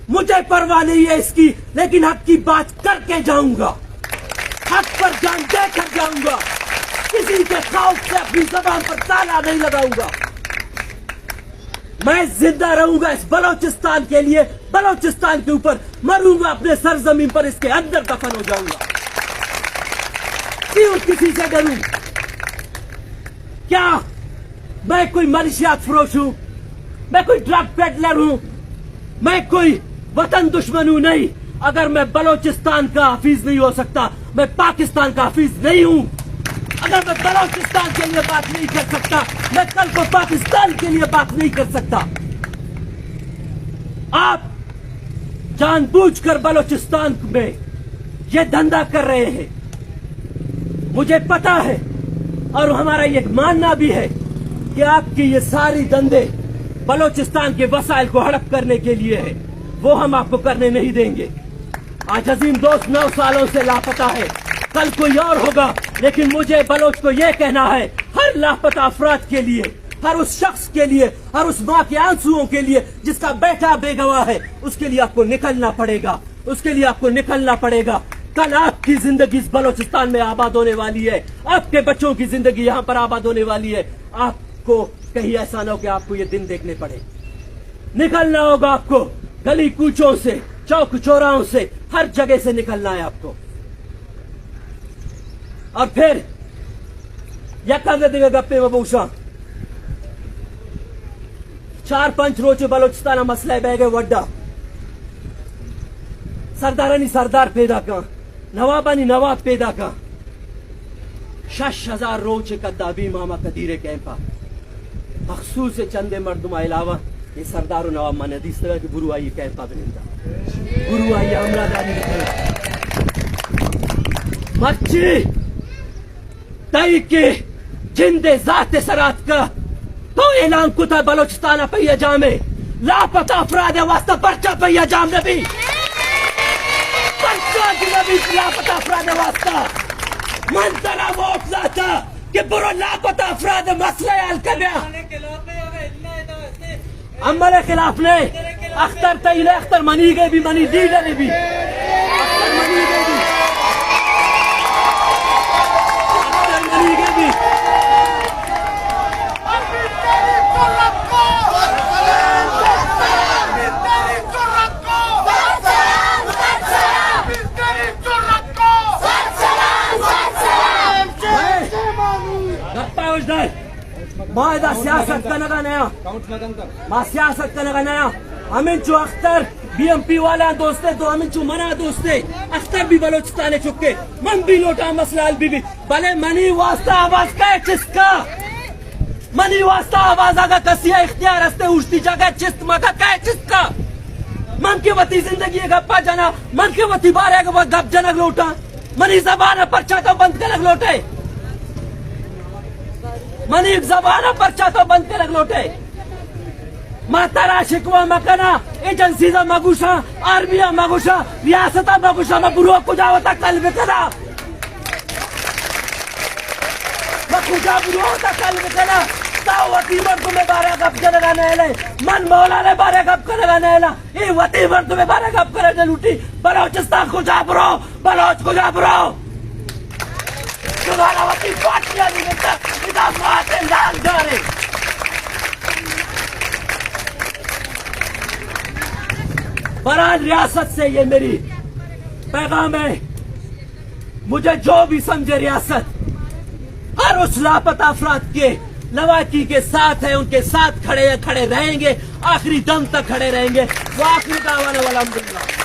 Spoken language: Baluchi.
مجھے پرواہ نہیں ہے اس کی، لیکن حق کی بات کر کے جاؤں گا، حق پر جان دے کر جاؤں گا، کسی کے خوف سے اپنی زبان پر تالا نہیں لگاؤں گا۔ میں زندہ رہوں گا اس بلوچستان کے لیے، بلوچستان کے اوپر مروں گا، اپنے سرزمین پر اس کے اندر دفن ہو جاؤں گا۔ کیوں کسی سے ڈروں؟ کیا میں کوئی منشیات فروش ہوں؟ میں کوئی ڈرگ پیڈلر ہوں؟ میں کوئی وطن دشمن ہوں؟ نہیں۔ اگر میں بلوچستان کا حفیظ نہیں ہو سکتا، میں پاکستان کا حفیظ نہیں ہوں۔ اگر میں بلوچستان کے لیے بات نہیں کر سکتا، میں کل کو پاکستان کے لیے بات نہیں کر سکتا۔ آپ جان بوجھ کر بلوچستان میں یہ دھندا کر رہے ہیں، مجھے پتا ہے، اور ہمارا یہ ماننا بھی ہے کہ آپ کے یہ ساری دھندے بلوچستان کے وسائل کو ہڑپ کرنے کے لیے ہے، وہ ہم آپ کو کرنے نہیں دیں گے۔ آج عظیم دوست نو سالوں سے لاپتہ ہے، کل کوئی اور ہوگا، لیکن مجھے بلوچ کو یہ کہنا ہے، ہر لاپتہ افراد کے لیے، ہر اس شخص کے لیے، ہر اس ماں کے آنسوؤں کے لیے جس کا بیٹا بیگواہ ہے، اس کے لیے آپ کو نکلنا پڑے گا، اس کے لیے آپ کو نکلنا پڑے گا۔ کل آپ کی زندگی اس بلوچستان میں آباد ہونے والی ہے، آپ کے بچوں کی زندگی یہاں پر آباد ہونے والی ہے۔ آپ کو کہیں ایسا نہ ہو کہ آپ کو یہ دن دیکھنے پڑے۔ نکلنا ہوگا آپ کو، گلی کوچوں سے، چوک چوراہوں سے، ہر جگہ سے نکلنا ہے آپ کو۔ اور پھر یک ہزار دگہ گپے ما بوشاں۔ چار پنچ روچ بلوچستان مسئلہ بیگے وڈا، سردارانی سردار پیدا کن، نوابانی نواب پیدا کن۔ شش ہزار روچ کدابی ماما کدیر کیمپا، مخصوص چند مردم علاوہ یہ سردار و نواب من ندیستگا کہ برو آئی کیمپا بنندا، برو آئی ہمراہ داری بکندا۔ مرچی تئی کہ جند ذات سرات کا تو اعلان کتا بلوچستان پہ یہ جامے لاپتہ افراد واسطہ پرچہ پہ یہ جام نبی، پرچہ کی نبی لاپتہ افراد واسطہ۔ من ترا ووٹ داتا کہ برو لاپتہ افراد مسئلہ حل کر بیا۔ عمل خلاف نے، اختر تئی نے، اختر منی گئے بھی، منی لیڈر بھی۔ اختر منی گئے بھی۔ اختر منی گئے بھی۔ گپا اوش دار۔ ما ادا سیاست کنگا نیا، ما سیاست کنگا نیا۔ ہمینچو اختر بی ایم پی والا دوستے تو ہمینچو منا دوستے، اختر بھی بلوچستان چکے، من بھی لوٹا مسئلہ حل بھی بھی، بلے منی واسطہ آواز کئے چست کا؟ منی واسطہ آواز اگا کسی اختیار ہستے اوشتی جگہ چست مگا کئے چست کا؟ من کہ وتی زندگی گپا جنا، من کہ وتی بارے گپ جنگ لوٹا۔ منی زبان ء پرچا تو بند کنگ لوٹ ئے؟ منی زبان ء پرچا تو بند کنگ لوٹ ئے؟ ما ترا شکوہ مہ کناں، ایجنسیز ء مہ گوشاں، آرمی ء مہ گوشاں، ریاست ء مہ گوشاں، ما برو کجا وتا کل بکناں؟ ما کجا برو وتا کل بکناں؟ تو وتی مردم ء بارہ ء گپ جنگ ء نئیل ئے، من مولانا ء بارہ ء گپ کنگ ء نئیلاں۔ اے وتی مردم ء بارہ ء گپ کنگ نہ لوٹی۔ بلوچستان کجا برو؟ بلوچ کجا برو؟ شمارا وتی پارٹی ء نہ گندگ، ادا مات ء لال دارے۔ برحال ریاست سے یہ میری پیغام ہے۔ مجھے جو بھی سمجھے ریاست، ہر اس لاپتہ افراد کے لواحقین کے ساتھ ہیں، ان کے ساتھ کھڑے ہیں، کھڑے رہیں گے، آخری دم تک کھڑے رہیں گے۔ وآخر دعوانا والحمدللہ۔